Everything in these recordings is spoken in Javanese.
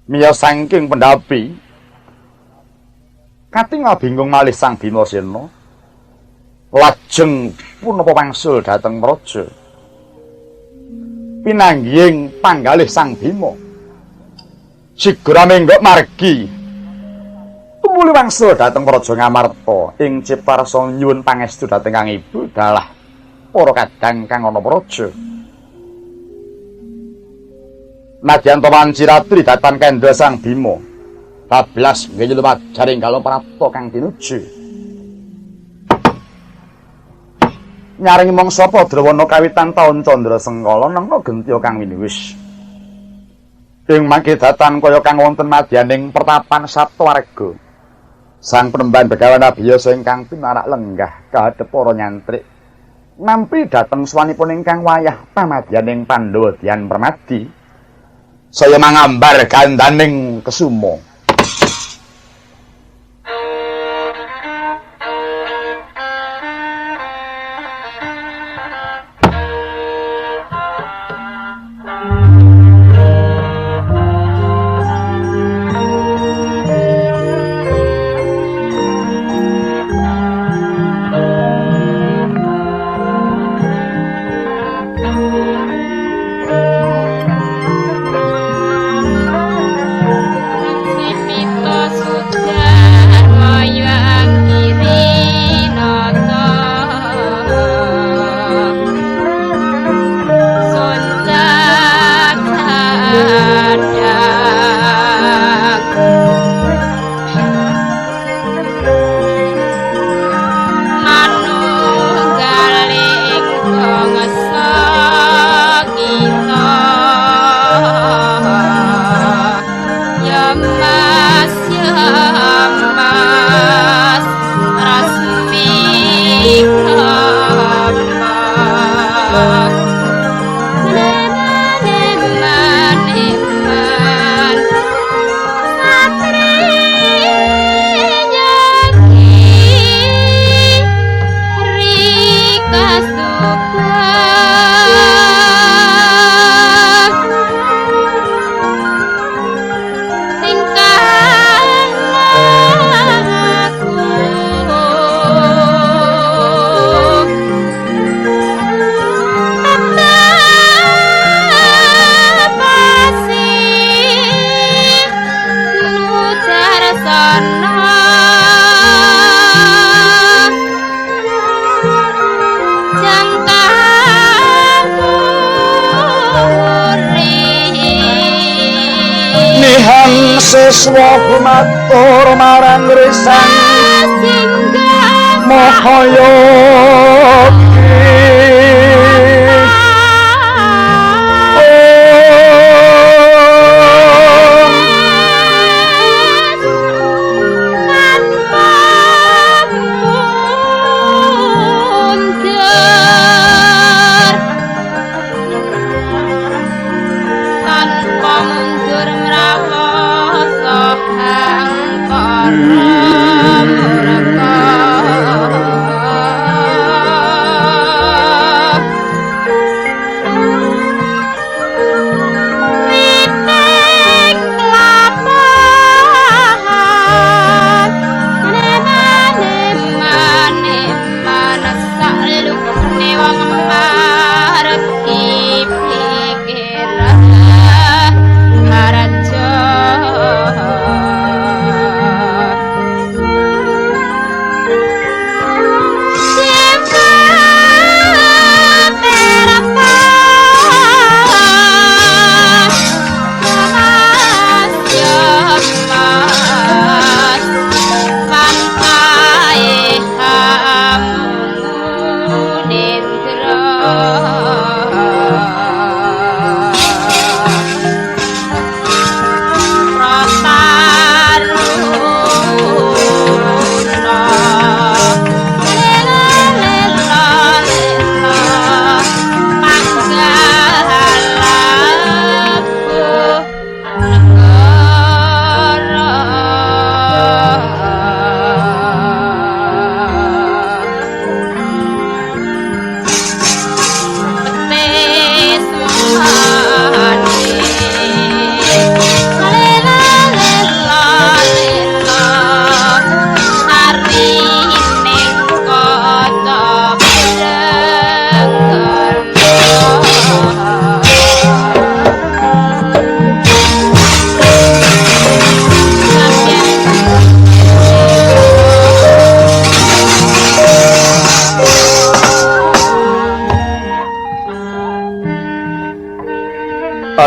Miyos saking pendhapi katingal bingung malih Sang Bimasena. Lajeng punapa wangsul dhateng praja. Pinanggihing panggalih Sang Bima. Sigra menggok margi. Tumuli wangsul dhateng Praja Ngamarta ing Ciptarsa nyuwun pangestu dhateng Kang Ibu dalah para kadang kang ana praja. Nadyan ta wanci ratri datan kendha Sang Bima. Bablas nggih lumajaring galon prapta kang tinuju. Nyaring mangsa Padrawana kawitan taun Candra Sengkala nengka gentya kang winuwis. Ing mangke datan kaya kang wonten madyaning pertapan Saptawarga. Sang Penemban Begawan Abiyasa ingkang pinarak lenggah kahadhep para nyantrik nampi dhateng swanipun ingkang wayah pamadyaning Pandhawa Dian Permadi. Saya mangambar gandaning kesuma. Siswa gumatur marang risang Mahayogi.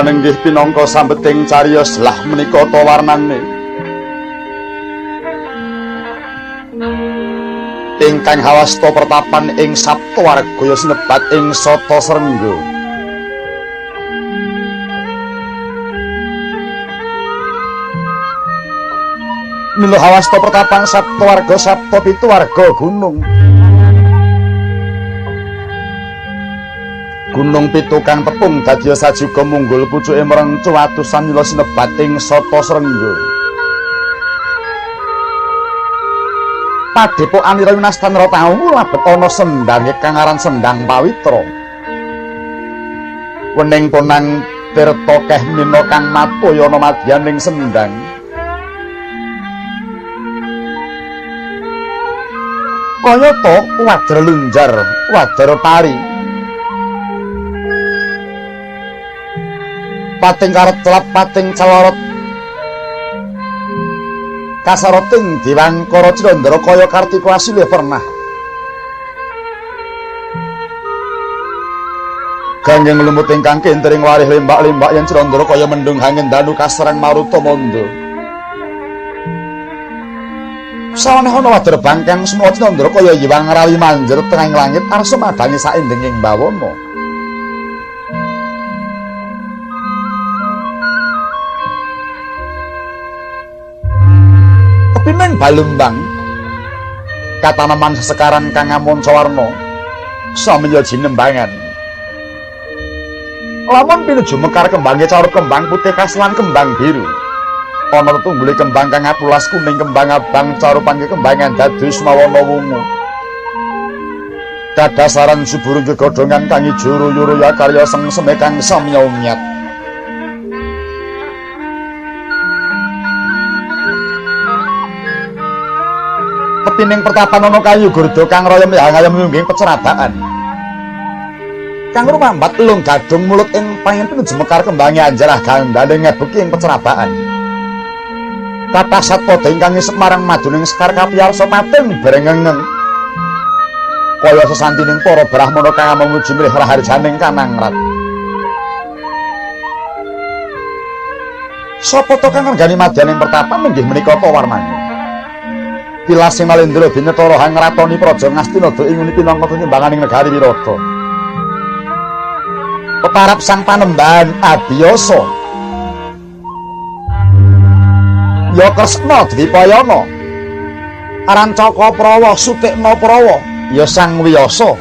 Panenggih pinangka sambeting cariyos lah menika ta warnane. Ingkang hawasta pertapan ing Saptawarga ya sinebat ing Sata Srengga. Mila hawasta pertapan Saptawarga Sapta Pitu warga gunung. Gunung Pitu kang tepung dadi sajuga munggul pucuke mrengcu atusan mila sinebat ing Sata Srengga. Padepokan Winastan tau labet ana sendhange kang aran Sendhang Pawitra. Wening ponang tirta keh mina kang matoya ana madyaning sendhang. Kayata wadra lunjar, wadra pari. Pating karet celap, pating celorot. Kasaroting Diwangkara Cindra kaya Kartika asilih pernah. Ganggeng lumut ingkang kentering warih lembak-lembak yen Cindra kaya mendung hangin danu kaserang maruta manda. Sawaneh ana wadra bangkang semua Cindra kaya yiwang rawi manjer tengahing langit arsa madangi saindenging bawana. Pineng Balumbang kataneman sesekaran kang ngamonca warna samya jinembangan. Lamun pinuju mekar kembange carup kembang putih kaslan kembang biru. Ana tetunggule kembang kang apulas kuning kembang abang carupan kekembangan dados mawana wungu. Kadasaran subur gegodhongan kang ijo ruyu-ruyu karya sengseme kang samya umyat. Tepining pertapan ana kayu gurda kang raya miyang ayam pecerabaan. Kang rumambat elung gadhung mulut ing pangen pinuju mekar kembange anjarah gandane ngebeki ing pecerabaan. Kathah satpada ingkang ngisep marang maduning sekar kapiyarsa pating brengengeng. Kaya sesantining para brahmana kang memuji mrih raharjaning kanangrat. Sapa to kang ngenggani madyaning pertapan inggih menika ta warnane. Tilasing Malendra binetara hangratoni praja Ngastina do inguni pinangka tinimbanganing negari Wirata. Peparap sang panembahan Abiyasa. Ya Kresna Dwipayana. Arancaka Prawa Sutikna Prawa ya Sang Wiyasa.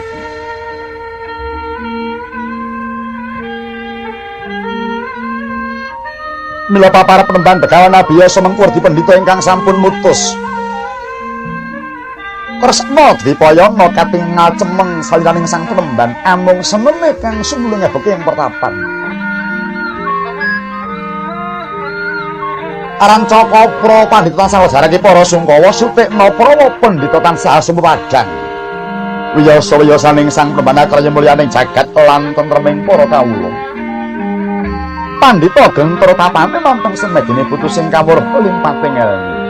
Mila paparap penembahan Begawan Abiyasa mengkur di pendhita ingkang sampun mutus. Kresna Dwipayana katingal cemeng saliraning sang penemban amung semene kang sumulung ngebeki ing pertapan. Arancaka pra pandhita tansah jarake para Sungkawa Sutikna Prawa pandhita tansah sumupadang. Wiyasa-wiyasaning sang penemban akraya mulyaning jagat lan tentreming para kawula. Pandhita gentra tapane nonton semedene putu sing kawruh limpating elmu.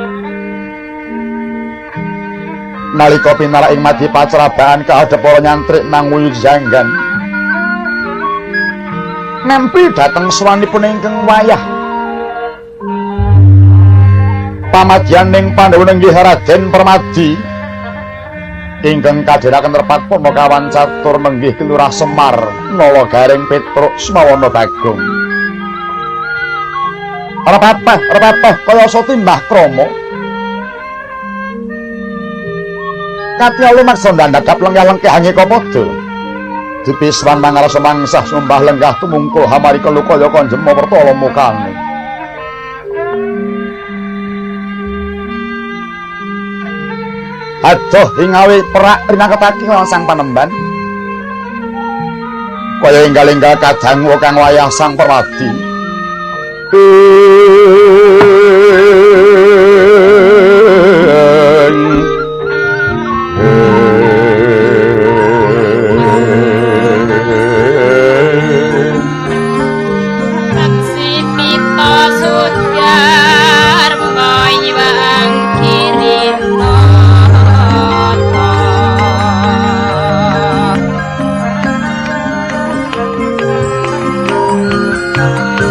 Nalika pinarak ing madya pacerabaan kahadhep para nyantrik nang wuyud janggan. Nempi dhateng swanipun ingkang wayah. Pamadyaning Pandhawa nenggih Raden Permadi ingkang kadheraken repat Panakawan catur nenggih Kelurah Semar Nala Gareng Petruk Semawana Bagong. Repepeh kaya satimbah krama. Katya lumaksa ndandhap lenggah-lengkeh angeka padha. Dipiswan mangarsa mangsah sumbah lenggah tumungkul hamarika lukaya kanjema pertala mukane. Adoh ingawe perak rinaketake lawan sang panemban. Kaya enggal-enggal kadang kang wayah sang Permadi. Thank you.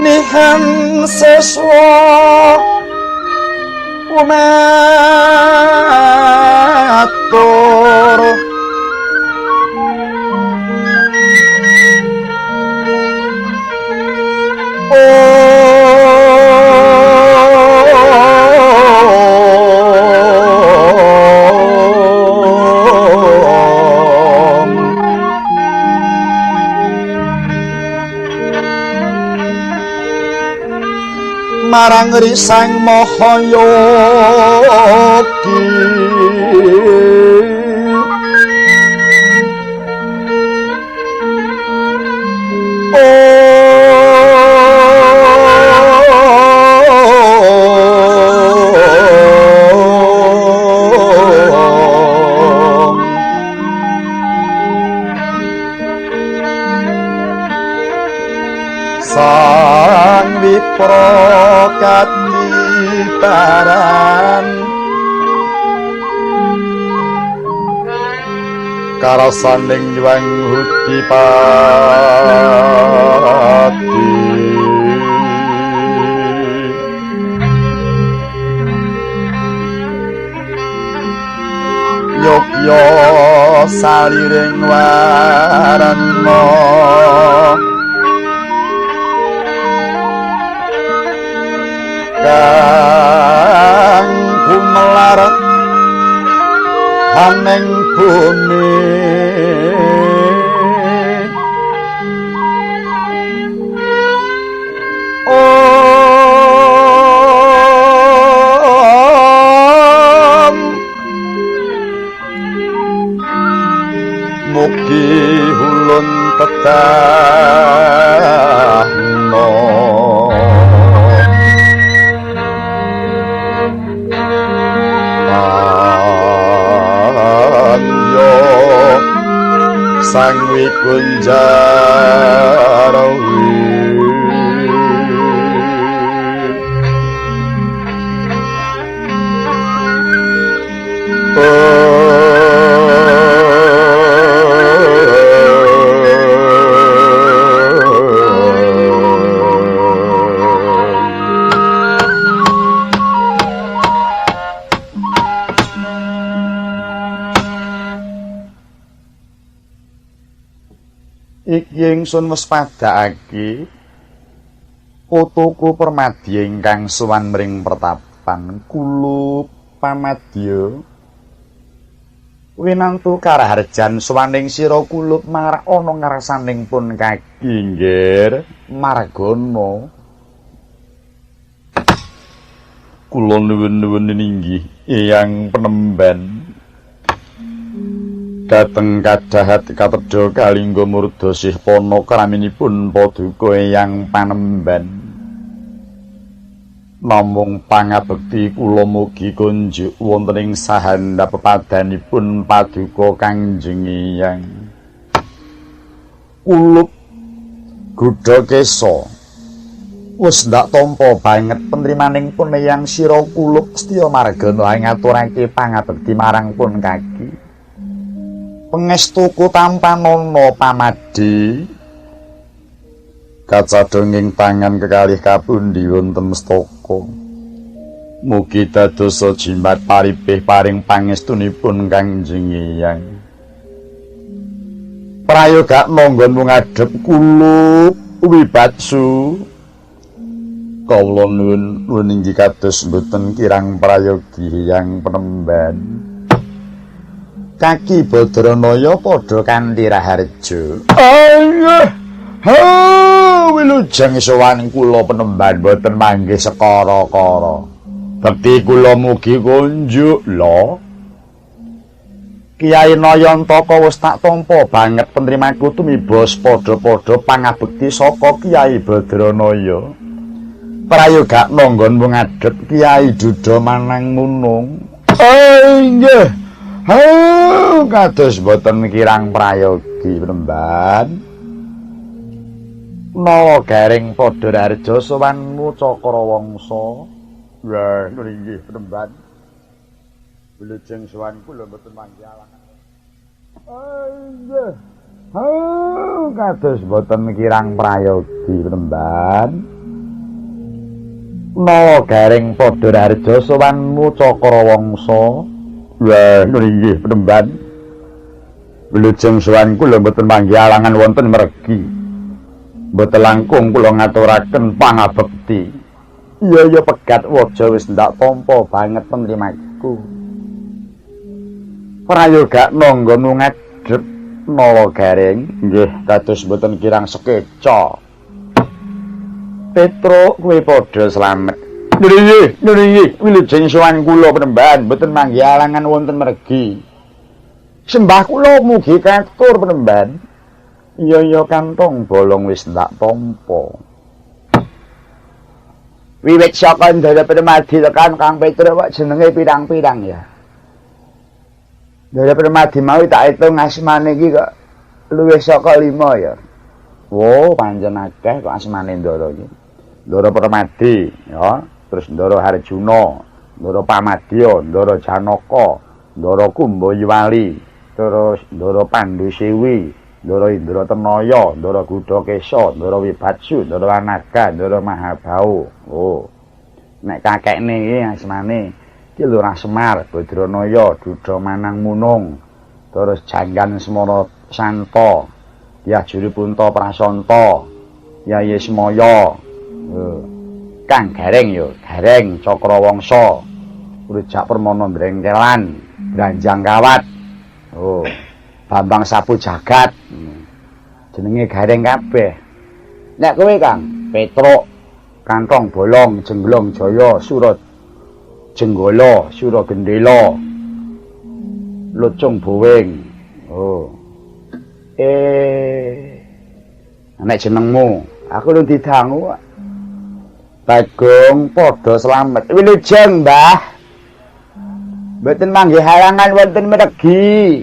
Nihan seswa umatur marang risang maha yogi Sang Wipra katibaran karasaning Hyang Hudipati Yogya saliring warana kang gumelar haning bumi Om mugi hulun tetahno Sang Wikunjarawi Iki ingsun wis padhakake putuku Permadi ingkang sowan mring pertapan kulup pamadya winantu karaharjan sowaning sira kulup marak ana ngarsaning pun kaki nggir margana kula nuwun-nuwun inggih Eyang Penemban dhateng kadahat katedha kalingga murda sih pana kraminipun paduka Eyang Panemban namung pangabekti kula mugi kunjuk wonten ing sahandap pepadanipun paduka Kangjeng Eyang kulup Gudakesa wis ndak tampa banget penrimaning pun Eyang sira kulup setya margana ngaturake pangabekti marang pun kaki pangestuku tampanana pamadi kacadhonging tangan kekalih kapundi wonten mestaka mugi dadosa jimat paripih paring pangestunipun Kangjeng Eyang prayoga monggon ngadhep kulup wibatsu kawula nuwun inggih kados mboten kirang prayogi Eyang Penemban Kaki Badranaya padha kanthi raharja. Ayo. Ha, wilujeng sowan kula Penemban boten manggih sekara-kara. Bekti kula mugi kunjuk lho. Kyai Nayantaka wis tak tampa banget penrimaku tumibos padha-padha pangabekti saka Kyai Badranaya. Prayoga nanggon ngadhep Kyai Duda Manang Munung. Inggih. Oh, kados boten kirang prayogi Penemban. Nawa garing padha raharja sowanmu Cakrawangsa. Wah, inggih Penemban. Wilujeng sowan kula mboten manggih alangan. Inggih. Oh, kados boten kirang prayogi Penemban. Nala Gareng padha raharja sowanmu Cakra Wangsa. Wah, inggih penemban. Wilujeng sowan kula mboten manggih alangan wonten mergi. Mboten langkung kula ngaturaken pangabekti. Iya ya pegat waja wis ndak tampa banget penrimaku. Prayoga nangga ngadhep Nala Gareng nggih dados mboten kirang sekeca. Petruk kowe padha slamet. Nggih, nggih, wilujeng sowan kula penemban mboten manggih alangan wonten mergi. Sembah kula mugi katur penemban. Iya ya kantong bolong wis ndak tampa. Wiwit saka Ndara Permadi tekan Kang Petruk kok jenenge pirang-pirang ya. Ndara Permadi mau tak hitung asmane iki kok luwih saka 5 ya. Wo, pancen akeh kok asmane Ndara iki. Ndara Permadi ya, terus Ndara Harjuna, Ndara Pamadya, Ndara Janaka, Ndara Kumbayawali, terus Ndara Pandusewi, Ndara Indra Tenaya, Ndara Gudakesa, Ndara Wibatsu, Ndara Anaga, Ndara Mahabau. Oh. Nek kakekne iki asmane iki Lurah Semar, Badranaya, Duda Manang Munung, terus Janggan Semara Santa, Dyah Juru Punta Prasanta, Yai Ismaya. Kang Gareng yo, Gareng Cakra Wangsa, Rujak Permana Brengkelan, Branjang Kawat. Oh. Bambang Sapu Jagat. Jenenge Gareng kabeh. Nek kowe Kang Petruk, Kantong Bolong, Jengglong Jaya, Sura Jenggala, Sura Gendela, Lucung Bowing. Oh. Nek jenengmu, aku lu didangu kok. Bagong padha slamet. Wilujeng, Mbah. Mboten manggih halangan wonten mergi.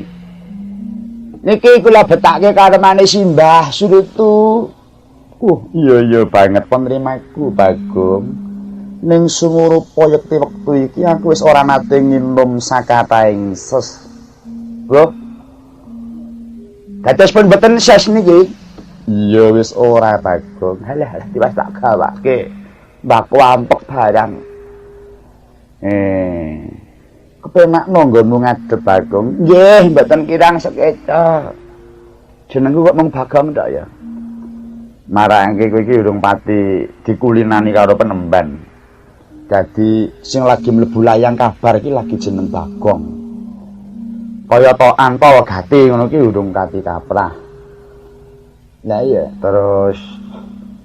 Niki kula betake karemane simbah Surutu. Iya iya banget penerimaku Bagong. Ning sumurupa yekti wektu iki aku wis ora nate nginum sakataing ses. Lho. Dados pun mboten ses niki. Iya wis ora Bagong. Halah halah tiwas tak gawake. Mbako ampek barang. Kepenak nggonmu ngadep Bagong. Nggih, mboten kirang sekeca. Jenengku kok mung Bagong tok ya. Marangke kowe iki urung pati dikulinani karo penemban. Dadi sing lagi mlebu layang kabar iki lagi jeneng Bagong. Kaya to antol gati ngono ki urung kati kaprah. Lah iya, terus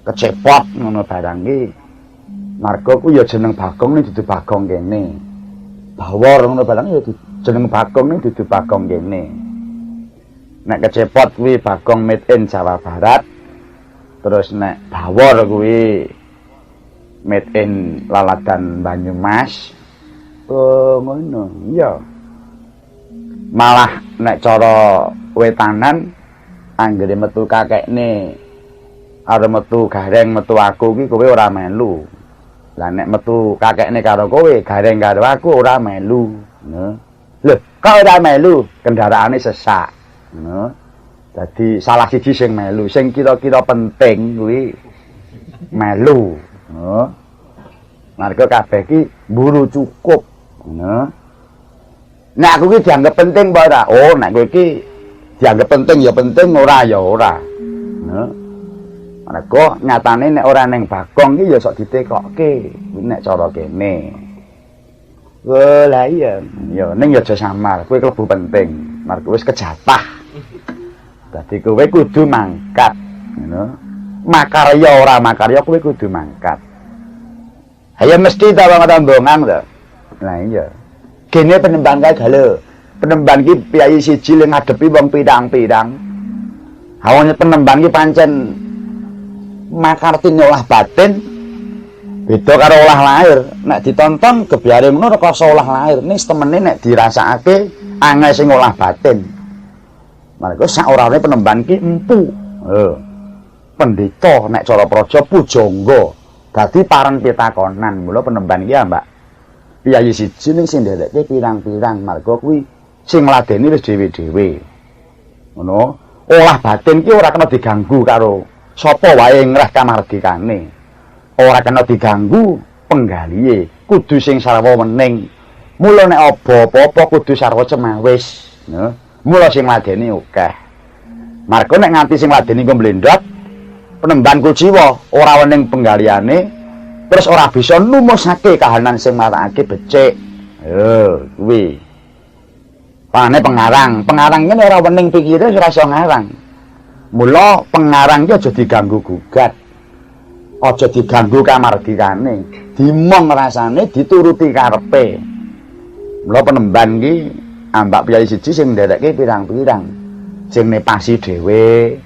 kecepot ngono barang ki. Marga ku ya jeneng Bagong ning dudu Bagong kene. Bawor ngono barang ya jeneng Bagong ning dudu Bagong kene. Nek kecepot kuwi Bagong made in Jawa Barat. Terus nek Bawor kuwi made in Laladan Banyumas. Oh ngono. Iya. Malah nek cara wetanan anggere metu kakekne arep metu Gareng metu aku ki kowe ora melu. Lah nek metu kakekne karo kowe, Gareng karo aku ora melu. Ngono. Lho, kok ora melu? Kendaraane sesak. Ngono. Dadi salah siji sing melu, sing kira-kira penting kuwi melu. Ngono. Marga kabeh ki mburu cukup. Ngono. Nek aku ki dianggep penting apa ora? Oh, nek kowe iki dianggep penting ya penting, ora ya ora. Ngono. Mergo nyatane nek ora ning Bagong ki ya sok ditekokke, kuwi nek cara kene. Wah, lah iya. Ya ning ya aja samar, kowe klebu penting. Mergo wis kejatah. Dadi kowe kudu mangkat, ngono. Makarya ora makarya kowe kudu mangkat. Ha ya mesti ta wong rombongan to. Lah iya. Gene penemban kae galo. Penemban ki piyayi siji le ngadepi wong pirang-pirang. Ha wong penemban ki pancen makarti olah batin beda karo olah lahir. Nek ditonton gebyare ngono rekoso olah lahir, ning temene nek dirasakake angel sing olah batin. Mergo sak orane penemban ki empu. Pendeta nek cara praja pujangga. Dadi pareng pitakonan. Mula penemban ki ya, Mbak. Piyayi siji ning sing nderekke pirang-pirang, marga kuwi sing ngladeni wis dhewe-dhewe. Ngono. Olah batin ki ora kena diganggu karo sapa wae ngreh kamardikane. Ora kena diganggu penggalihe, kudu sing sarwa wening. Mula nek apa-apa kudu sarwa cemawis, no. Mula sing ladeni akeh. Marga nek nganti sing ladeni ku mlendhot, penemban kuciwa ora wening penggaliane, terus ora bisa numusake kahanan sing marakake becik. Yo, kuwi. Pane pengarang, pengarang ngene ora wening pikire ora iso ngarang. Mula pengarang ki aja diganggu gugat. Aja diganggu kamardikane. Dimong rasane dituruti karepe. Mula penemban ki ambak piyayi siji sing nderekke pirang-pirang. Sing nepasi dhewe,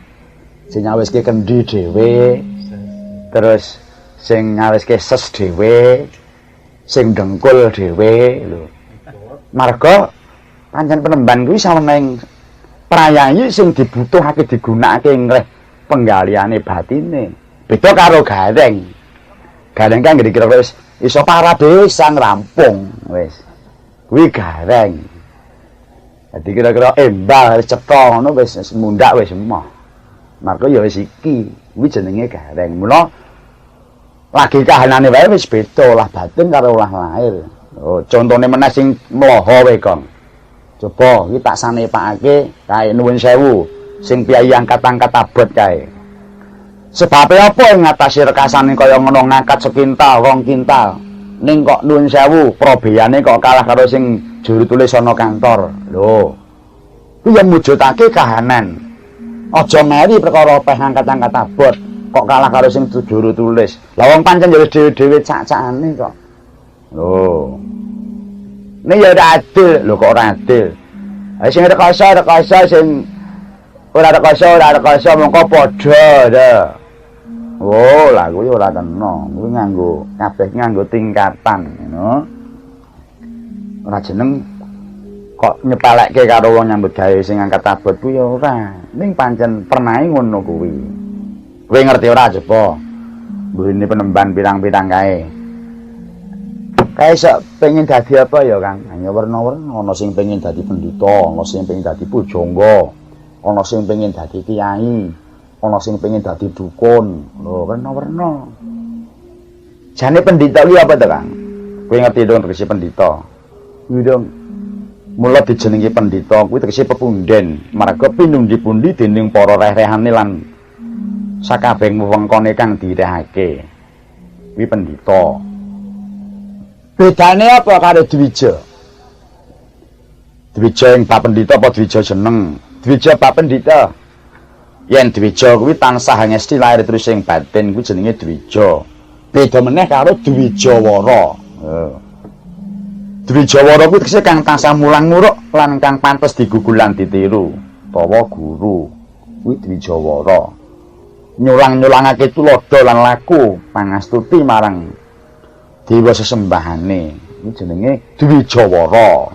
sing nyawiske kendi dhewe, terus sing nyawiske ses dhewe, sing dengkul dhewe lho. Marga pancen penemban kuwi saweneng prayayi sing dibutuhake digunakake ngreh penggaliane batine. Beda karo gareng. Gareng kan kira-kira wis iso parabesa rampung wis. Kuwi gareng. Dadi kira-kira embal wis cetha ngono wis mundak wis emoh. Marga ya wis iki, kuwi jenenge gareng. Mula lagi kahanane wae wis beda olah batin karo olah lahir. Oh, contone meneh sing mloho wae, Kong. Coba iki tak sanepakake kae nuwun sewu sing piyayi angkat-angkat abot kae. Sebabe apa ing ngatasi rekasane kaya ngono ngangkat sekintal, rong kintal. Ning kok nuwun sewu probeyane kok kalah karo sing juru tulis ana kantor. Lho. Kuwi ya mujudake kahanan. Aja meri perkara peh ngangkat-angkat abot kok kalah karo sing juru tulis. Lah wong pancen ya wis dhewe-dhewe cak-cakane kok. Lho. Ini ya ora adil, lho kok ora adil. Ha sing rekoso rekoso, sing ora rekoso ora rekoso, mongko padha ta. Oh, lah kuwi ora kena. Kuwi nganggo kabeh nganggo tingkatan, ngono. Ora jeneng kok nyepelekke karo wong nyambut gawe sing ngangkat abot kuwi ya ora. Ning pancen pernahe ngono kuwi. Kowe ngerti ora coba? Mburine penemban pirang-pirang kae. Kae sok pengen dadi apa ya, Kang? Hanya werna-werna, ana sing pengen dadi pendhita, ana sing pengen dadi pujangga, ana sing pengen dadi kiai, ana sing pengen dadi dukun. Lho, werna-werna. Jane pendhita kuwi apa to, Kang? Kowe ngerti dong tegese pendhita? Kuwi dong. Mula dijenengi pendhita kuwi tegese pepunden, marga pinundi-pundi dening para reh-rehane lan sakabehing wewengkone kang direhake. Kuwi pendhita. Bedane apa karo Dwija? Dwija ing bab pendhita apa Dwija jeneng? Dwija bab pendhita. Yen Dwija kuwi tansah ngesti lahir terus ing batin kuwi jenenge Dwija. Beda meneh karo Dwijawara. Heeh. Dwijawara kuwi tegese kang tansah mulang muruk lan kang pantes digugu lan ditiru utawa guru. Kuwi Dwijawara. Nyulang-nyulangake tuladha lan laku pangastuti marang dewa sesembahane. Ini jenenge Dwijawara.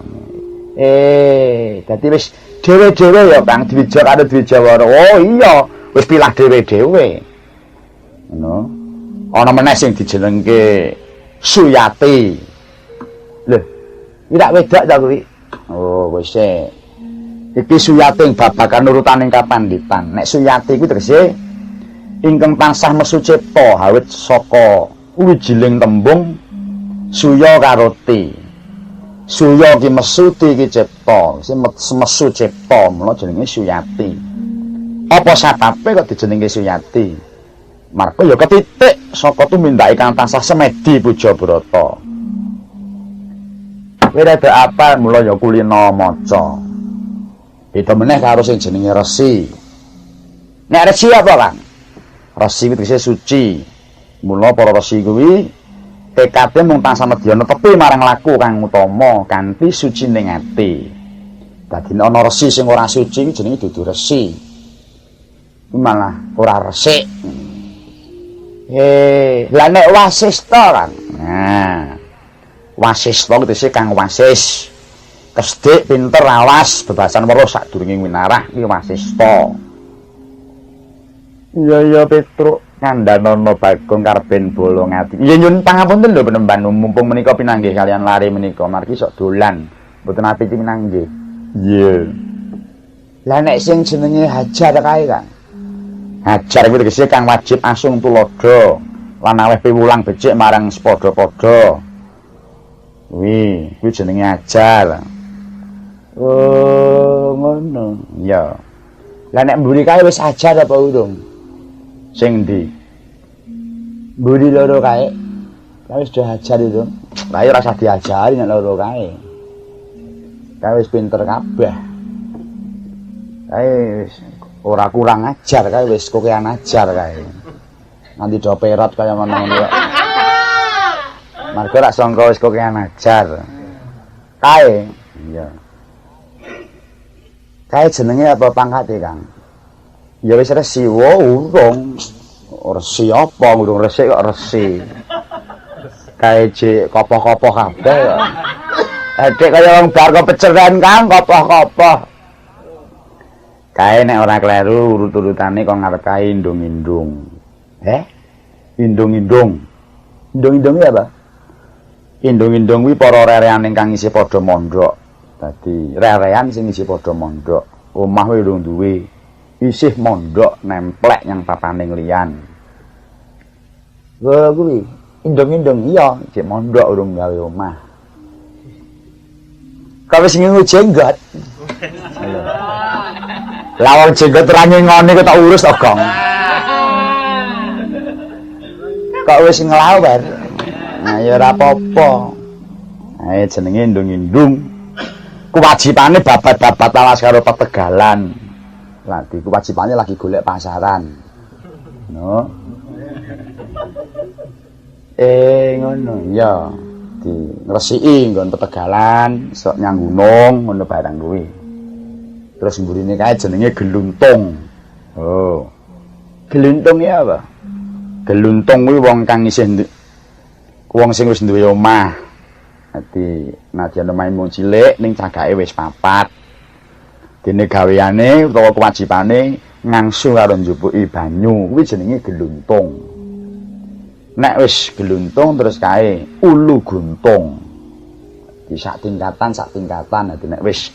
Dadi wis dhewe-dhewe ya Kang, Dwija karo Dwijawara. Oh iya, wis pilah dhewe-dhewe. Ngono. Ana meneh sing dijenengke Suyati. Lho, iki tak wedok ta kuwi? Oh, wis e. Iki Suyati ing babagan urutaning kapanditan. Nek Suyati kuwi tegese ingkang tansah mesu cipta awit saka wijiling tembung suya karo ti. Suya ki mesu, ti ki cipta. Sing mesu cipta, mula jenenge Suyati. Apa sababe kok dijenenge Suyati? Marga ya ketitik saka tumindake kang tansah semedi puja brata. Kowe rada apal mula ya kulina maca. Beda meneh karo sing jenenge resi. Nek resi apa, Kang? Resi kuwi tegese suci. Mula para resi kuwi tekade mung tansah nedya netepi marang laku kang utama kanthi suci ning ati. Dadi nek ana resi sing ora suci kuwi jenenge dudu resi. Kuwi malah ora resik. Lah nek wasista, Kang. Nah, wasista kuwi tegese kang wasis. Kesdik, pinter, awas, bebasan weruh sadurunge winarah kuwi wasista. Iya iya Petruk, kandhanono Bagong karben bolong ati. Iya nyuwun pangapunten lho penemban, mumpung menika pinanggih kalian lare menika margi sok dolan. Mboten apik pinanggih. Iya. Lah nek sing jenenge Hajar kae, Kang. Hajar kuwi tegese kang wajib asung tuladha. Lan aweh piwulang becik marang sepadha-padha. Kuwi, kuwi jenenge ajar. Oh, ngono. Iya. Lah nek mburi kae wis ajar apa urung? Sing ndi? Mburi loro kae. Lah wis do ajar itu. Lah ya ora usah diajari nek loro kae. Kae wis pinter kabeh. Kae wis ora kurang ajar, kae wis kokean ajar kae. Nganti do perot kaya ngono-ngono kok. Marga rak sangka wis kokean ajar. Kae, iya. Kae jenenge apa pangkate, Kang? Ya wis resi wae urung. Resi apa? Urung resik kok resi. Kae jek kopoh-kopoh kabeh kok. Edek kaya wong bar kepeceren, Kang, kopoh-kopoh. Kae nek ora kleru urut-urutane kok ngarep kae indung-indung. Eh? Indung-indung. Indung-indung iki apa? Indung-indung kuwi para rerean ingkang isih padha mondok. Dadi rerean sing isih padha mondok, omah kuwi urung duwe. Isih mondok nemplek nyang papaning liyan. Lha kuwi indung-indung iya, jek mondok urung gawe omah. Kok wis ngingu jenggot? Lah wong jenggot ora ngingoni kok tak urus to, Gong. Kok wis nglawer? Nah ya ora apa-apa. Ae jenenge indung-indung. Kewajibane babat-babat alas karo petegalan. Lagi kewajibane lagi golek pasaran. No. Ngono iya. Di ngresiki nggon petegalan, sok nyang gunung ngono barang kuwi. Terus mburine kae jenenge geluntung. Oh. Geluntung ya apa? Geluntung kuwi wong kang isih wong sing wis duwe omah. Dadi nadyan omahe mung cilik ning cagake wis papat. Dene gaweane utawa kewajibane ngangsu karo njupuki banyu kuwi jenenge geluntung. Nek wis geluntung terus kae ulu guntung. Di sak tingkatan dadi nek wis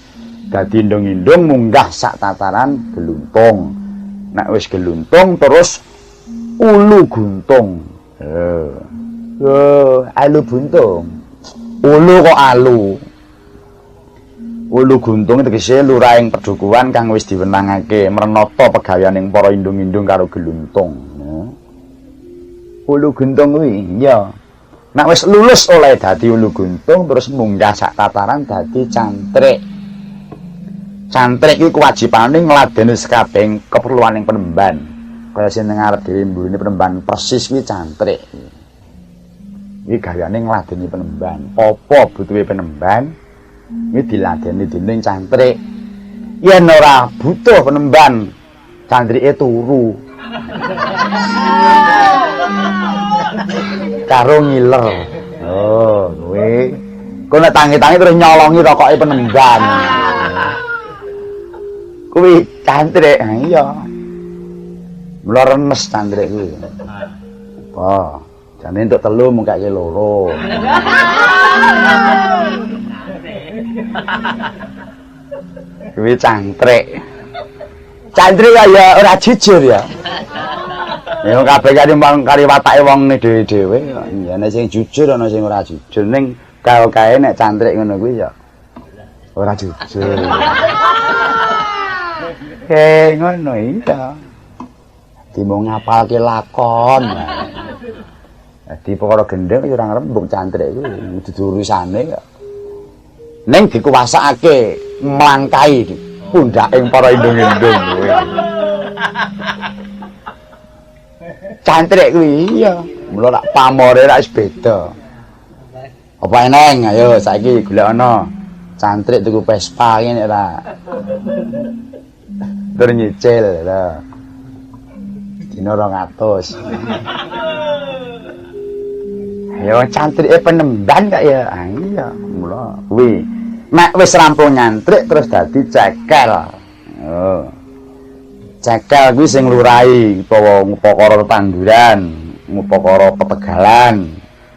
dadi indung-indung munggah sak tataran geluntung. Nek wis geluntung terus ulu guntung. Oh, alu buntung. Ulu kok alu. Ulu guntung tegese lurahing pedukuhan kang wis diwenangake mrenata pegaweaning para indung-indung karo geluntung. Ulu guntung kuwi iya. Nek wis lulus oleh dadi ulu guntung terus munggah sak tataran dadi cantrik. Cantrik iki kewajibane ngladeni sekabehing keperluaning penemban. Kaya sing ngarep dhewe mburine penemban persis kuwi cantrik. Iki gaweane ngladeni penemban. Apa butuhe penemban? Iki diladeni dening cantrik. Yen ora butuh penemban, cantrike turu. Karo ngiler. Oh, kuwi. Kok nek tangi-tangi terus nyolongi rokoke penemban. Kuwi cantrik. Ha iya. Mula renes cantrik kuwi. Wah, jane entuk telu mung kake loro. Kuwi cantrik. Cantrik ya ora jujur ya. Ya kabeh kari wong kari watake wong dhewe-dhewe. Ya nek sing jujur ana sing ora jujur ning kae-kae nek cantrik ngono kuwi ya ora jujur. Ngono iya. Dimo ngapalke lakon. Dadi perkara gendheng ya ora ngrembug cantrik kuwi dudu urusane kok. Ning dikuwasakake mlangkai pundhaking para indung-indung kuwi. Cantrik kuwi iya. Mula rak pamore rak wis beda. Apa eneng? Ayo saiki golek ana cantrik tuku Vespa ngene ora. Tur nyicil lho. Dina 200. Ya cantrike penemban kok ya. Ah iya, mula kuwi. Nek wis rampung nyantrik terus dadi cekel. Oh. Cekel kuwi sing nglurai utawa ngupakara tetanduran, ngupakara petegalan,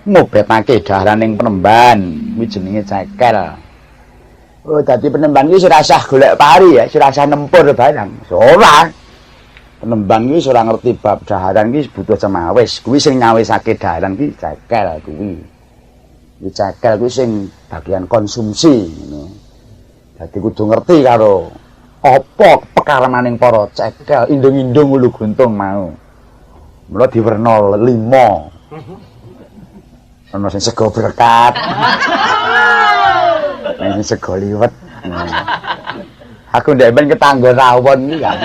ngobetake daharaning penemban, kuwi jenenge cekel. Oh, dadi penemban kuwi ora usah golek pari ya, ora usah nempur barang. Ora. Penembang kuwi ora ngerti bab daharan kuwi butuh cemawis. Kuwi sing nyawisake daharan kuwi cekel kuwi. Kuwi cekel kuwi sing bagian konsumsi ngono. Dadi kudu ngerti karo apa pekaremaning para cekel indung-indung ulu guntung mau. Mula diwerna 5. Ana sing sego berkat. Ana sing sego liwet. Aku ndek ben ketanggo rawon iki kan.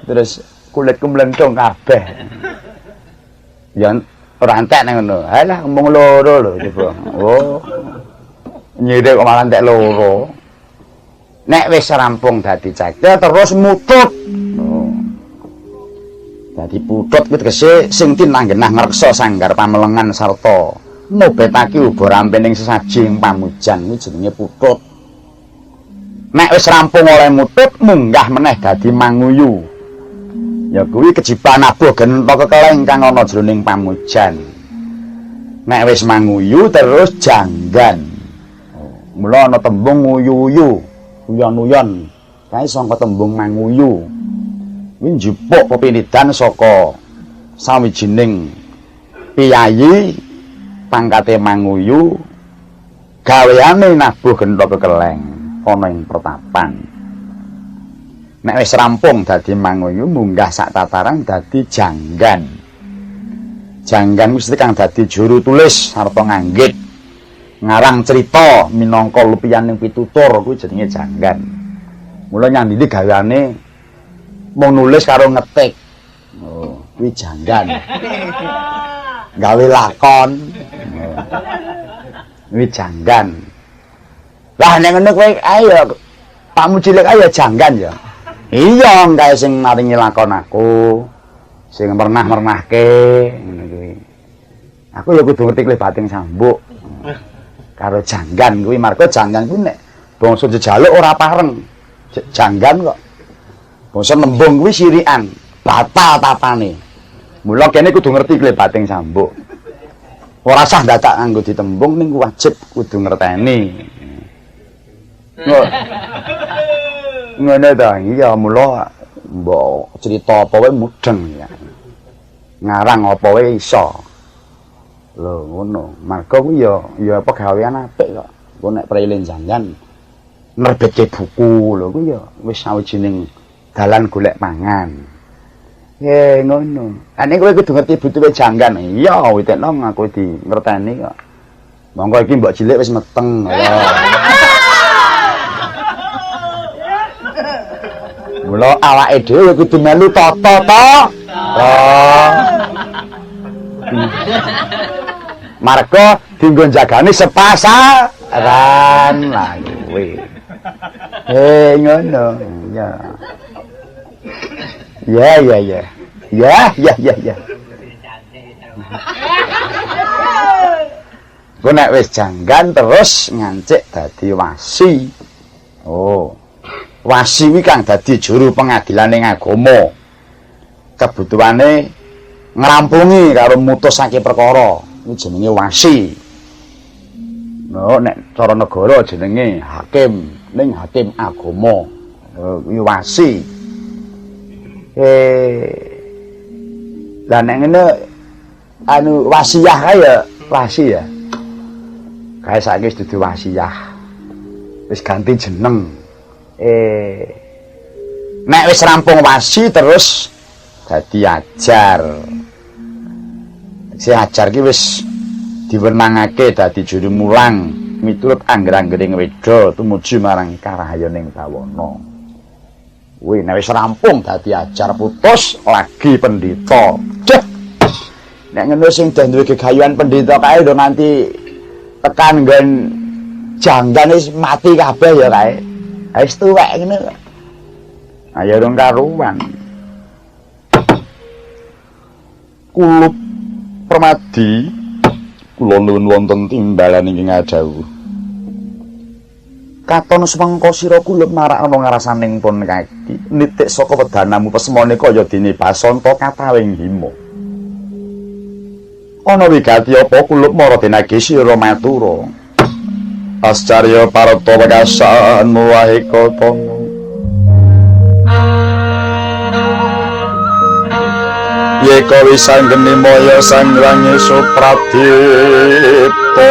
Terus kulitku mlentung kabeh. Ya ora entek nang ngono. Halah ngomong loro lho coba. Oh. Nyire kok malah entek loro. Nek wis rampung dadi cekel terus mutut. Oh. Dadi putut kuwi tegese sing tinanggenah ngreksa sanggar pamelengan sarta ngobetake uba rampening sesaji ing pamujan kuwi jenenge putut. Nek wis rampung oleh mutut munggah meneh dadi manguyu. Ya kuwi kejiban nabuh genta kekeleng kang ana jroning pamujan. Nek wis manguyu terus janggan. Mula ana tembung nguyu-uyu, uyon-uyon. Kae saka tembung manguyu. Kuwi njupuk pepinidan saka sawijining piyayi pangkate manguyu gaweane nabuh genta kekeleng ana ing pertapan. Nek wis rampung dadi manguyu munggah sak tataran dadi janggan. Janggan mesti kang dadi juru tulis sarta nganggit ngarang cerita minangka lupiyaning pitutur kuwi jenenge janggan. Mula nyandini gaweane mung nulis karo ngetik. Oh, kuwi janggan. Gawe lakon. Kuwi janggan. Lah nek ngono kowe ayo pakmu cilik ayo janggan ya. Iya, kae sing maringi lakon aku, sing mernah-mernahke ngono kuwi. Aku ya kudu ngerti klebating sambuk. Karo janggan kuwi, marga janggan kuwi nek bangsa jejaluk ora pareng. Janggan kok. Bangsa nembung kuwi sirikan, batal tapane. Mula kene kudu ngerti klebating sambuk. Ora sah dadak nganggo ditembung ning wajib kudu ngerteni. Ngono ta, iya mula mbok cerita apa wae mudeng ya. Ngarang apa wae iso. Lho ngono, marga kuwi ya ya pegawean apik kok. Engko nek prelen janggan nerbitke buku lho kuwi ya wis sawijining dalan golek pangan. Ngono. Ane kowe kudu ngerti butuhe janggan. Iya, witekno aku di ngerteni kok. Monggo iki mbok cilik wis meteng. Mula awake dhewe kudu melu tata ta. Marga dienggo jagane sepasaran lah kuwi. Ngono. Ya. Ya ya ya. Ya ya ya ya. Ku nek wis janggan terus ngancik dadi wasi. Oh. Wasi kuwi kang dadi juru pengadilan ing agama. Kebutuhane ngrampungi karo mutusake perkara. Kuwi jenenge wasi. No, nek cara negara jenenge hakim, ning hakim agama. Kuwi wasi. Lah nek ngene anu wasiyah kae ya wasi ya. Kae saiki wis dudu wasiyah. Wis ganti jeneng. Nek wis rampung wasi terus dadi ajar. Si ajar ki wis diwenangake dadi juru mulang miturut angger-anggering weda tumuju marang karahayaning bawana. Kuwi nek wis rampung dadi ajar putus lagi pendhita. Ceh. Nek ngono sing dah duwe gegayuhan pendhita kae lho nganti tekan nggon janggan wis mati kabeh ya kae. Wis tuwek ngene kok. Ayo rong karuan. Kulup Permadi kula nuwun wonten timbalan ingkang adhawuh. Katon swengka sira kulup marak ana ngarasaning pun kaki nitik saka wedanamu pesmane kaya dene basanta katawing hima. Ana wigati apa kulup mara denage sira matura. Ascarya parata wekasan muwahe katana. Ngreka wisanggeni maya sangrangi Supradipta.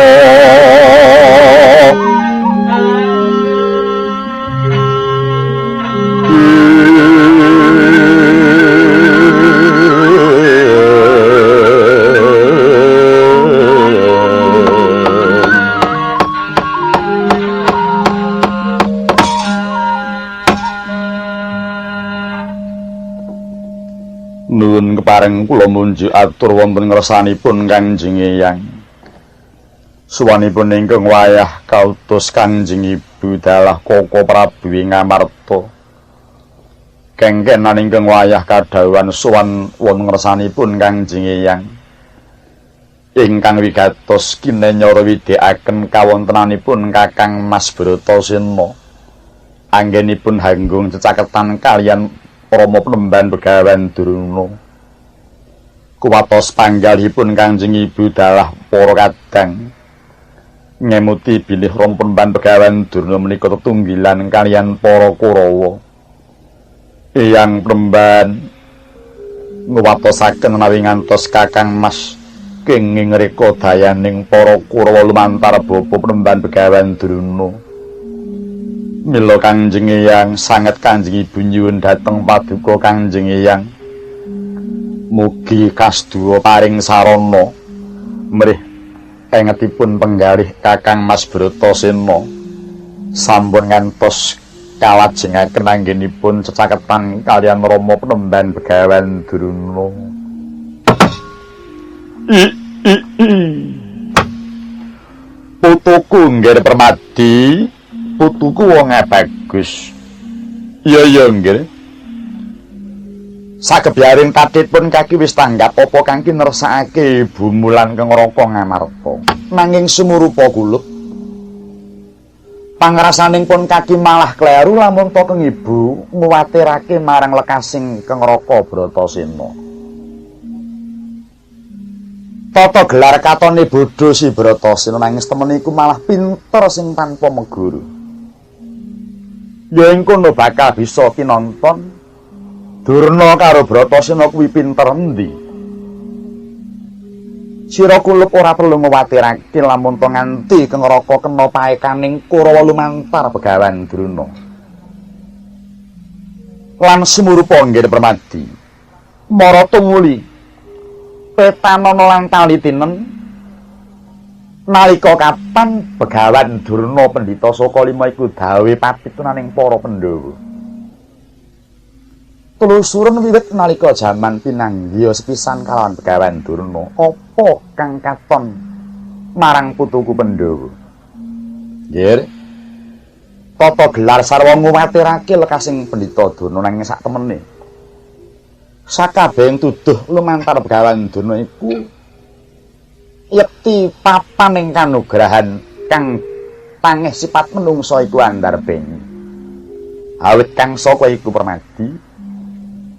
Nuwun kepareng kula munjuk atur wonten ngersanipun Kangjeng Eyang. Suwanipun ingkang wayah kautus Kangjeng Ibu dalah Koko Prabu ing Ngamarta. Kengkenan ingkang wayah kadhawuhan sowan wonten ngersanipun Kangjeng Eyang. Ingkang wigatos kinenya widhekaken kawontenanipun Kakang Mas Bratasena. Anggenipun hanggung cecaketan kaliyan Rama Penemban Begawan Durna. Kuwatos panggalihipun Kangjeng Ibu dalah para kadang ngemuti bilih Rama Penemban Begawan Durna menika tetunggilan kaliyan para Kurawa. Eyang Penemban nguwatosaken menawi ngantos Kakang Mas kenging reka dayaning para Kurawa lumantar Bapa Penemban Begawan Durna. Mila Kangjeng Eyang sanget Kanjeng Ibu nyuwun dhateng paduka Kangjeng Eyang. Mugi kasduwa paring sarana mrih engetipun penggalih Kakang Mas Bratasena sampun ngantos kalajengaken anggenipun cecaketan kaliyan Rama Penemban Begawan Durna. Putuku nggih Permadi, putuku wong bagus. Iya iya nggih. Sagebyaring tathitpun kaki wis tanggap apa kangki nersakake ibumu lan Kengraka Ngamarta. Nanging sumurupa kulup. Pangrasaning pun kaki malah kleru lamun to keng ibu nguwatirake marang lekasing Kengraka Bratasena. Tata gelar katone bodho si Bratasena nanging temen iku malah pinter sing tanpa meguru. Ya ing kono bakal bisa kinonton Durna karo Bratasena kuwi pinter endi. Sira kulup ora perlu nguwatirake lamun to nganti Kengraka kena paekaning Kurawa lumantar Begawan Durna. Lan sumurupa nggih Permadi. Mara tumuli petanana lan talitinen nalika kapan Begawan Durna pendhita Saka Lima iku dawe papitunaning para Pandhawa. Telusuren wiwit nalika jaman pinanggiya sepisan kalawan Begawan Durna, apa kang katon marang putuku Pandhawa? Nggih. Tata gelar sarwa nguwatirake lekasing pendhita Durna nanging sak temene. Sakabehing tuduh lumantar Begawan Durna iku yekti papaning kanugrahan kang tangeh sifat menungsa iku andarbeni. Awit kang saka iku Permadi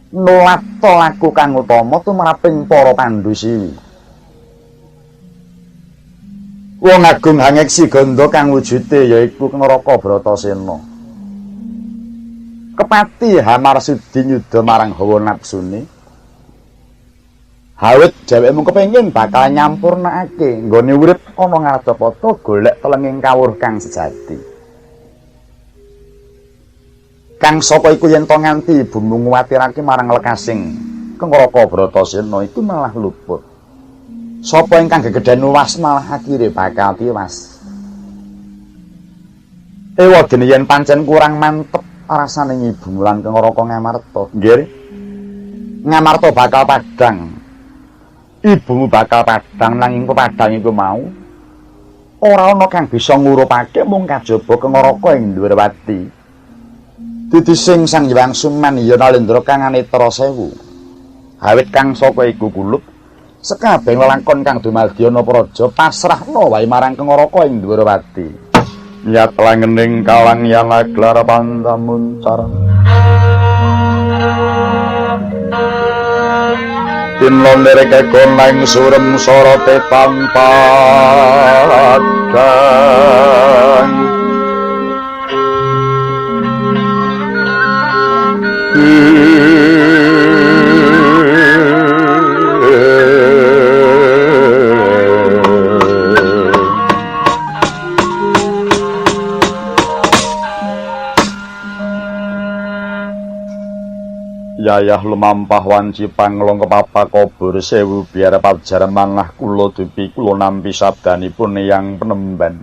nulata laku kang utama tumraping para Pandhusiwi. Wong agung hangeksi gandha kang wujude yaiku Kengraka Bratasena. Kepati hamarsudi nyuda marang hawa nafsune. Awit dheweke mung kepengin bakal nyampurnakake nggone urip ana ngarjapata golek telenging kawruh kang sejati. Kang saka iku yen to nganti ibumu nguwatirake marang lekasing Kengraka Bratasena iku malah luput. Sapa ingkang gegedhen uwas malah akhire bakal tiwas. Ewa dene yen pancen kurang mantep rasane ibumu lan Kengraka Ngamarta. Nggih. Ngamarta bakal padhang. Ibumu bakal padhang nanging pepadhang iku mau ora ana kang bisa ngurupake mung kajaba Kengraka ing Ndhuwurwati. Dudu sing Sang Hyang Suman ya Nalendra kang anetra sewu. Awit kang saka iku kulup sekabeh lelakon kang dumadi ana praja pasrahna wae marang Kengraka ing Ndhuwurwati. Nyat langening kalang yang aglar pantamuncar. Tinlon dereke koneng surem sorote tanpa padang. wayah lumampah wanci panglong kepapa kobur sewu biar pajar manah kula dupi kula nampi sabdanipun Eyang Penemban.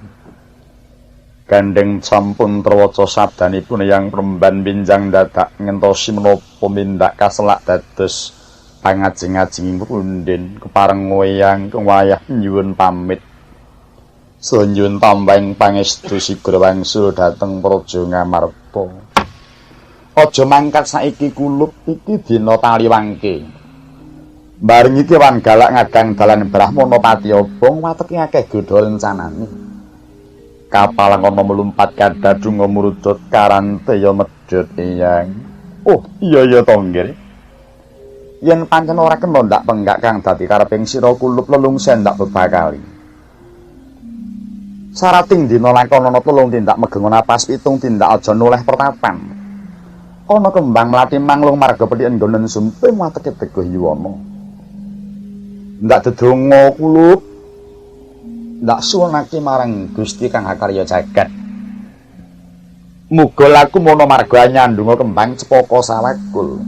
Gandeng sampun terwaca sabdanipun Eyang Penemban pinjang dadak ngentosi menapa mindak kaselak dados pangajeng-ajenging punden kepareng wayang kang wayah nyuwun pamit. Saha nyuwun tambahing pangestu sigra wangsul dhateng Praja Ngamarta. Aja mangkat saiki kulup iki dina taliwangke. Bareng iki wan galak ngagang dalan Brahmana pati obong wateke akeh godha rencanane. Kapal ana melumpat kadadunga murudut karanteya medhot Eyang. Oh iya ya to nggih. Yen pancen ora kena ndak penggak kang dadi kareping sira kulup lelungsen ndak bebakali. Sarating dina lakonono 3 tindak megenga napas 7 tindak aja noleh pertapan. Ana kembang mlati manglung marga pethiken nggonen sumping wateke teguh yuwana. Ndak dedonga kulup ndak suwunake marang Gusti kang akarya jagat. Muga laku mono marga nyandunga kembang cepaka sawakul.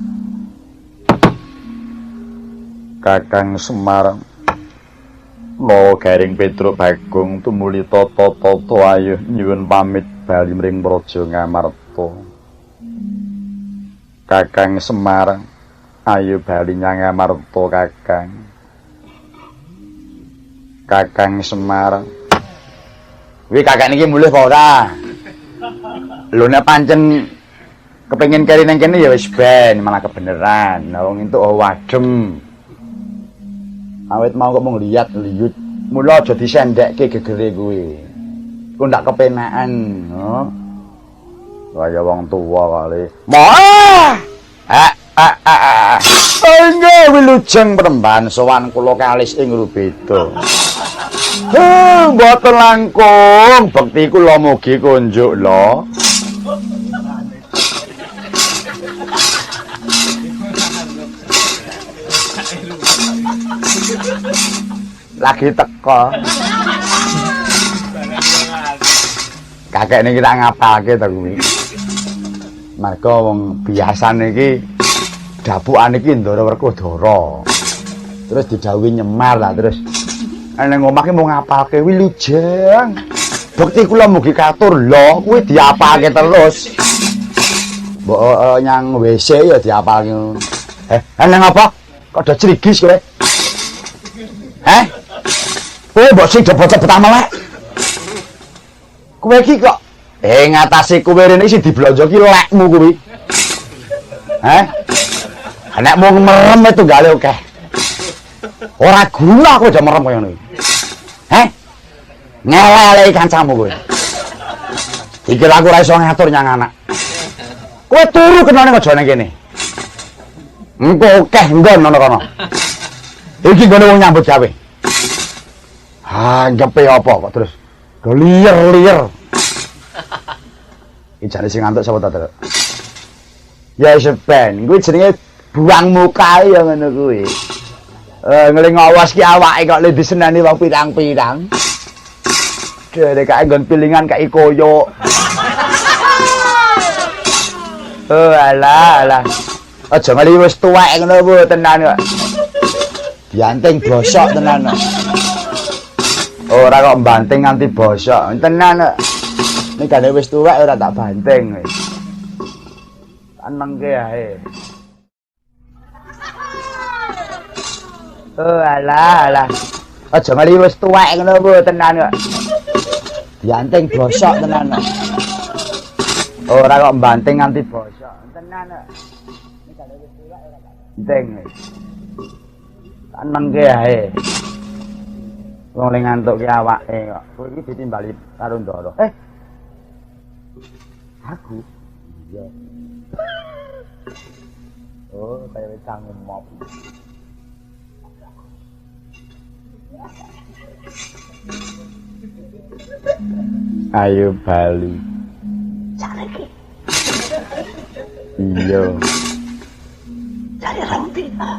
Kakang Semar Lawa Garing Petruk Bagong tumuli tata-tata ayuh nyuwun pamit bali mring Praja Ngamarta. Kakang Semar ayo bali nyang Ngamarta Kakang. Kakang Semar. Kuwi kakak niki mulih apa ora? Lho nek pancen kepengin keri nang kene ya wis ben, malah kebeneran. Wong entuk wadem. Awit mau kok mung liat liyut. Mula aja disendekke gegere kuwi. Ku ndak kepenakan, no. Kaya wong tuwa kali. Moh! Ah ah ah. Engge wilujeng Penemban sowan kula kalis ing Rubeda. Mboten langkung bekti kula mugi kunjuk lho. Lagi teko. Kakek niki tak ngapalke to kuwi. Marga wong biasane iki dapukane iki Ndara Werkudara. Terus didhawuhi nyemar lah terus. Nang omah ki mung ngapalke wilujeng. Bekti kula mugi katur lho, kuwi diapalke terus. Mbok nyang WC ya diapalke. Nang apa? Kok do crigis kowe? Heh? Kowe mbok sing do bocah betah melek. Kowe iki kok ngatasi kowe rene iki sing diblonjo ki lekmu kuwi. Heh? Nek mung merem e tunggale akeh. Ora guna kowe aja merem kaya ngono iki. Heh? Ngeleleki kancamu kowe. Iki aku ora iso ngatur nyang anak. Kowe turu kenane aja nang kene. Engko akeh nggon ana kono. Iki nggone wong nyambut gawe. Anggepe apa kok terus do liyer-liyer. Iki jane sing ngantuk sapa ta, Truk? Ya wis ben, kuwi jenenge buang muka ya ngono kuwi. Ngeling awas ki awake kok le diseneni wong pirang-pirang. Dene kae nggon pilingan kae koyo. Oh alah alah. Aja meli wis tuwek ngono Bu tenan kok. Dianting bosok tenan kok. Ora kok mbanting nganti bosok tenan kok. Nek gane wis tuwek ora tak banting wis. Anengke ae. Oh alah alah. Aja meli wis tuwek ngono Bu tenan kok. Dianting bosok tenan kok. Ora kok mbanting nganti bosok tenan kok. Nek gane wis tuwek ora tak banting wis. Anengke ae. Wong le ngantuk ki awake kok. Kowe iki ditimbali karo Ndara. Aku? Iya. Oh, kaya wis sangu mop. Ayo bali. Cari iki. Iya. Cari rong dina.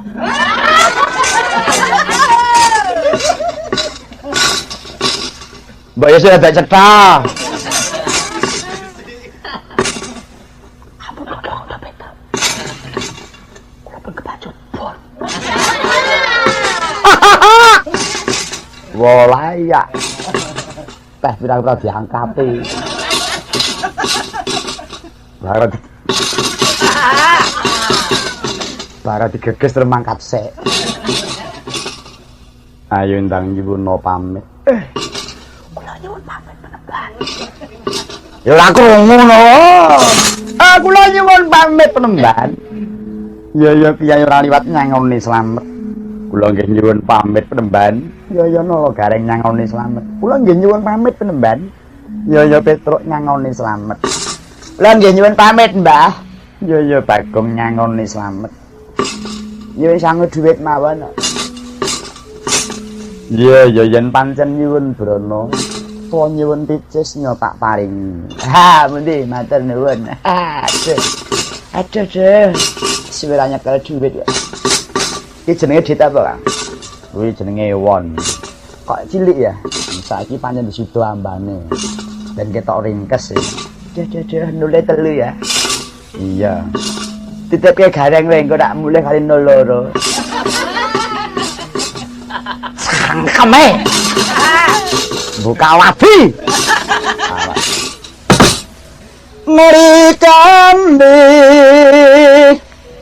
Mbak Yesi ada cetha. Wolayak. Teh pirang-pirang diangkati. Bara digeges terus mangkat sik. Ayo ndang nyuwun pamit. Kula nyuwun pamit penemban. Ya ora krungu no. Ah kula nyuwun pamit penemban. Ya ya kiai ora liwat nyangoni slamet. Kula nggih nyuwun pamit penemban. Ya ya nala gareng nyangoni slamet. Kula nggih nyuwun pamit penemban. Ya ya Petruk nyangoni slamet. Kula nggih nyuwun pamit, Mbah. Ya ya Bagong nyangoni slamet. Nyuwun sangu dhuwit mawon. Ya ya yen pancen nyuwun brana, tuwa nyuwun picis nya tak paringi. Ha, pundi matur nuwun. Aduh. Aduh, aduh. Suwe ra nyekel dhuwit ya. Iki jenenge dhuwit apa, Kang? Kuwi jenenge won. Kok cilik ya? Saiki pancen disudo ambane. Ben ketok ringkes ya. Duh, duh, duh, nule 3 ya. Iya. Titipke gareng kowe engko tak mulih kali 02. Cangkeme. Buka labi. Meri kambi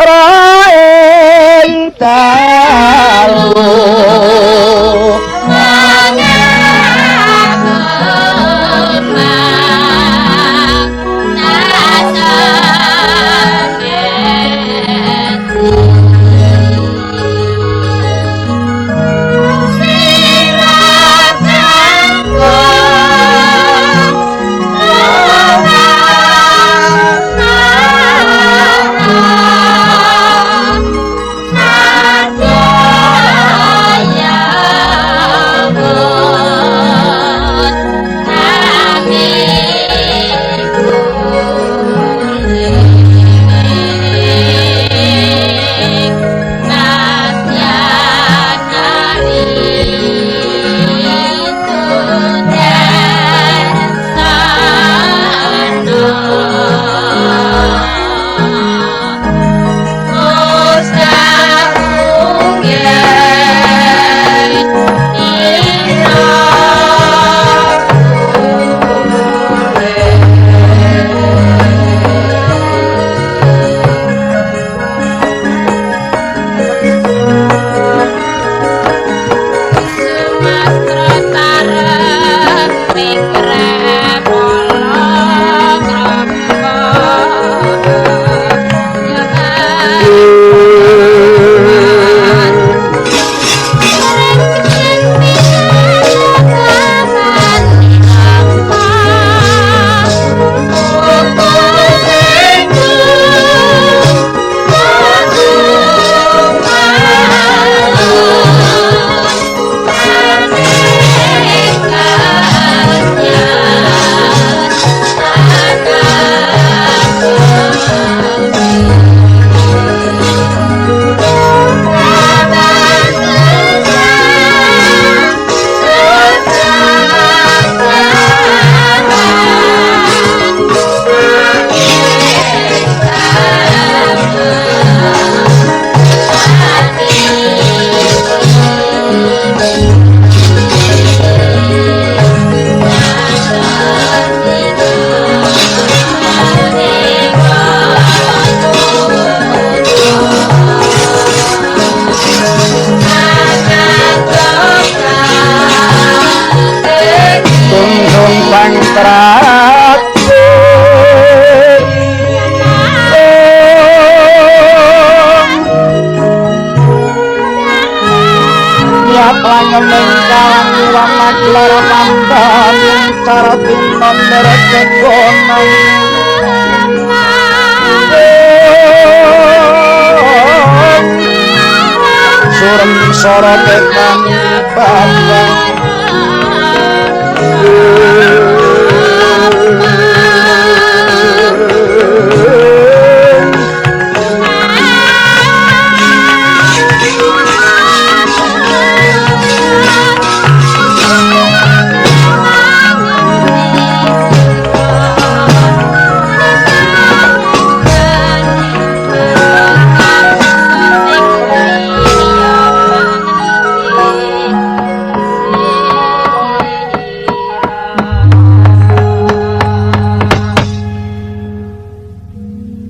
raing dalu.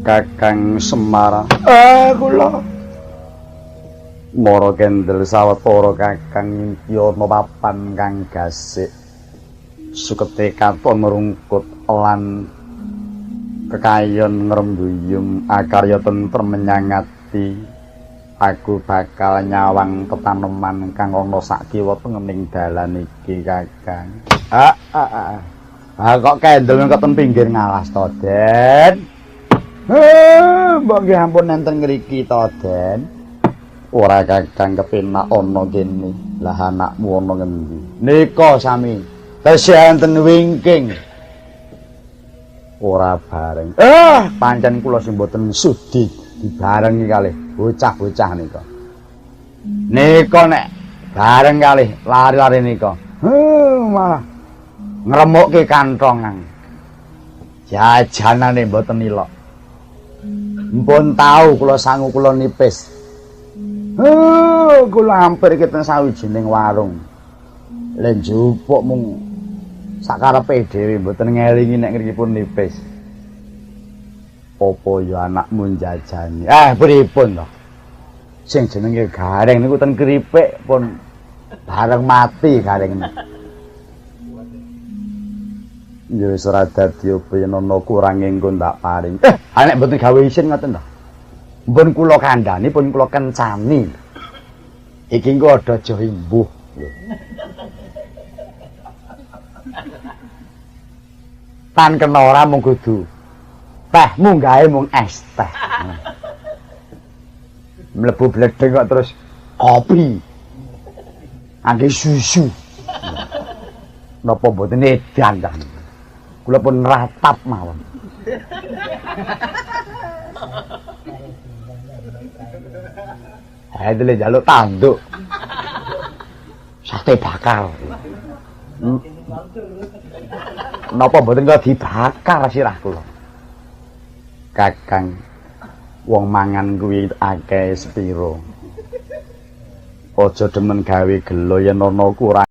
Kakang Semar. Kula mara kendel sawetara Kakang ngimpi ana papan kang gasik. Sukete katon rungkut lan kekayon ngrembuyung akarya tentrem menyang ati. Aku bakal nyawang tetaneman kang ana sak kiwa tengening dalan iki Kakang. Kok kendel kok ten pinggir ngalas to, Den? Mbok nggih ampun enten ngriki to, Den. Ora Kakang kepenak ana kene. Lah anakmu ana ngendi? Nika sami. Tesih enten wingking. Ora bareng. Pancen kula sing mboten sudi dibarengi kalih bocah-bocah nika. Nika nek bareng kalih lari-lari nika. Malah ngremukke kantongan. Jajanane mboten ilok. Mpun tau kula sangu kula nipis. Kula hampir keten sawijining warung. Lha njupuk mung sakarepe dhewe mboten ngelingi nek ngriki pun nipis. Apa ya anakmu njajani? Pripun to? Sing jenenge gareng niku ten kripik pun bareng mati gareng niku. Ya wis ora dadi apa yen ana kurange engko ndak paring. Nek mboten gawe isin ngoten to. Mpun kula kandhani, pun kula kencani. Iki engko aja imbuh. Tan kena ora mung kudu teh munggahe mung es teh. Mlebu bledheng kok terus kopi. Angge susu. Napa mboten edan ta? Kula pun ratap mawon. Dile njaluk tanduk. Sate bakar. Napa mboten kok dibakar sirah kula? Kakang, wong mangan kuwi akeh sepiro. Aja demen gawe gelo yen ana kurang.